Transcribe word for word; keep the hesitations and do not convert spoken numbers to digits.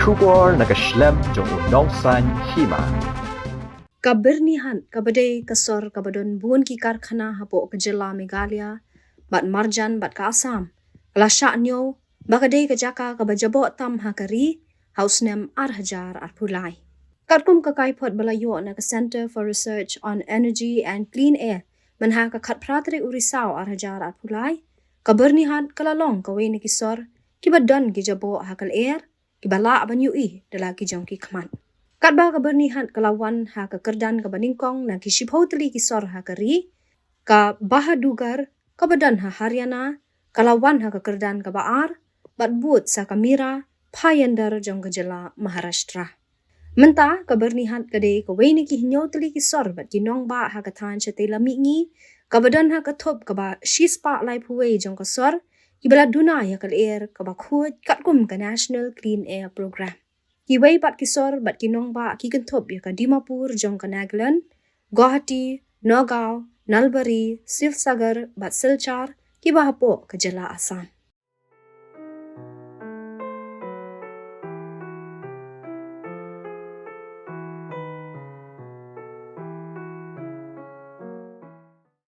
Khubor na ka shlem jong u nongsan hima. Ka Byrnihat kaba dei ka sor kaba don bun ki karkhana hapoh ka jylla Meghalaya bad marjan bad ka Assam, ka la shah ñiew ba ka dei ka jaka kaba jaboh tam ha ka ri ha u snem ar hajar arphew lai. Katkum ka kaiphod ba la ïoh na ka Centre for Research on Energy and Clean Air, mynha ka khatphra tarik u Risaw ar hajar arphew lai, ka Byrnihat ka la long kawei na ki sor kiba don ki jaboh ha ka lyer, kiba lah ban ïohi da la ki jong ki khmat. Katba ka Byrnihat ka la wan ha ka kyrdan kaba nyngkong na ki shiphew tylli ki sor ha ka ri, ka Bahadugarh kaba don ha Haryana ka la wan ha ka kyrdan kaba ar, bad bud sa ka Mira Bhayandar jong ka jylla Maharashtra. Mynta ka Byrnihat ka dei kawei na ki hynñiew tylli ki sor bad ki nongbah ha ka thaiñ shatei lam mihngi, kaba don ha ka thup kaba shispah laiphew wei jong ka sor kiba la duna ïa ka lyer kaba khuid katkum ka National Clean Air Programme. Kiwei pat ki sor bad ki nongbah ki kynthup ïa ka Dimapur jong ka Nagaland, Guwahati, Nagaon, Nalbari, Sivasagar bad Silchar kiba hapoh ka jylla Assam.